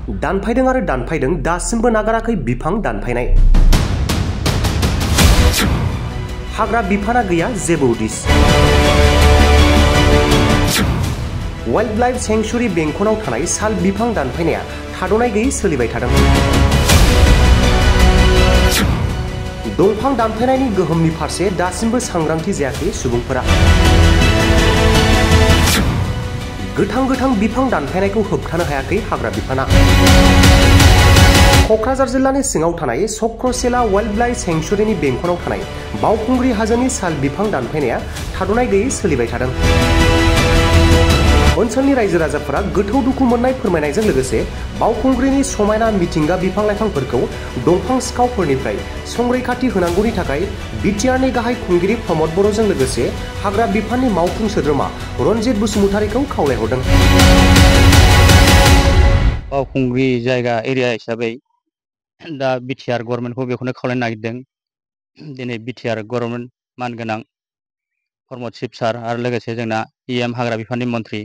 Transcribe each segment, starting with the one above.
दानफायदों आरो दानफायदों दासिमबो नागाराखै बिफां दानफायनाय। हाग्रा बिफाना गैया जेबो उदिस। वाइल्ड लाइफ सेंचुरी बेंखनाव थानाय साल बिफां दानफायनाया थाद'नाय गैयै सोलिबाय थादों। दंफां दानफायनायनि गोहोमनि फारसे दासिमबो सांग्रांथि जायाखै सुबुंफोरा। गोथां बिफां दानफायनायखौ होबथानो हायाखै हाग्रा बिफाना। क'क्राझार जिल्लानि सिङाव थानाय चक्रशिला वाइल्ड लाइफ सेंचुरीनि बेंखनाव थानाय बावखुंग्रि हाजोनि साल बिफां दानफायनाया थाद'नाय गैयै सोलिबाय थादों। ओनसोलनि रायजो राजाफोरा गोथौ दुखु मोननाय फोरमायनायजों लोगोसे बावखुंग्रिनि समायना मिथिंगा बिफां लाइफांफोरखौ दंफां सिखावफोरनिफ्राय संरैखाथि होनांगौनि थाखाय बिटिआरनि गाहाय खुंगिरि प्रमद बर'जों लोगोसे हाग्रा बिफाननि मावफुं सोद्रोमा रनजित बसुमतारीखौ खावलायहरदों। बावखुंग्रि जायगा एरिया हिसाबै दा बिटिआर गभर्नमेन्टखौ बेखौनो खावलायनो नागिरदों। दिनै बिटिआर गभर्नमेन्ट मानगोनां प्रमद शिब सार आरो लोगोसे जोंना हाग्रा बिफाननि मन्त्रि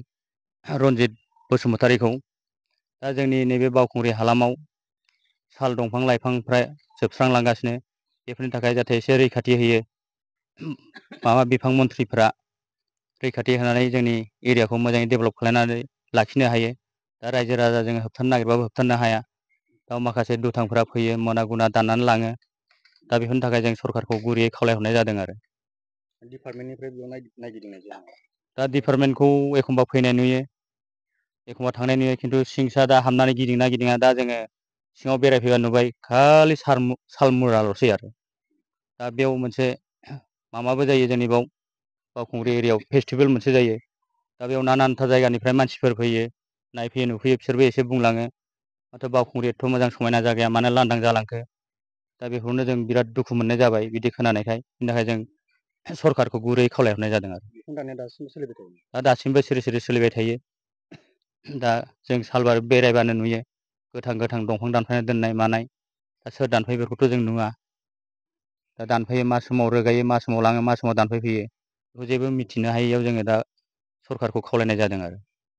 रनजित बसुमतारीखौ दा जोंनि नैबे बावखुंग्रि हालामाव साल दंफां लाइफांफ्रा जोबस्रांलांगासिनो, बेफोरनि थाखाय जाहाथे एसे रैखाथि होयो बिफां मन्थ्रिफ्रा रैखाथि होनानै जोंनि एरियाखौ मोजाङै डेभेलप खालामनानै लाखिनो हायो। दा रायजो राजा जोङो होबथानो नागिरबाबो होबथानो हाया। दा माखासे दुथांफोरा फैयो मोना गुना दाननानै लाङो। दा बेफोरनि थाखाय जों सरकारखौ गुरैयै खावलायहरनाय जादों आरो। डिपार्टमेन्टनिफ्राय बेयाव नायगिदिंनाय जाया। दा डिपार्टमेन्टखौ एखमबा फैनाय नुयो, एखमबा थांनाय नुयो, खिन्थु सिंसा दा हाबनानै गिदिंना गिदिङा। दा जोङो सिङाव बेरायफैबा नुबाय खालि सालमुराल'सै आरो। दा बेयाव मोनसे माबाबो जायो जोंनि बावखुंग्रि एरियायाव फेस्टिभेल मोनसे जायो। दा बेयाव नानानथा जायगानिफ्राय मानसिफोर फैयो, नायफैयो नुफैयो, बिसोरबो एसे बुंलाङो माथो बावखुंग्रि एथ' मोजां समायना जायगाया मानो लांदां जालांखो। दा बेखौनो जों बिराद दुखु मोननाय जाबाय बिदि खोनानायखाय। बिनि थाखाय जों सरकारखौ गुरै खावलायहरनाय जादों आरो। बिफां दाननाया दासिमबो सोलिबाय थायो। दा दासिमबो सिरि सिरि सोलिबाय थायो। दा जों सालबार बेरायबानो नुयो गोथां दंफां दानफायना दोननाय मानाय। दा सोर दानफायो बेखौथ' जों नुवा। दा दानफायो मा समाव रोगायो, मा समाव लाङो, मा समाव दानफायफैयो, बेखौ जेबो मिथिनो हायैयाव जोङो दा सरकारखौ खावलायनाय जादों आरो।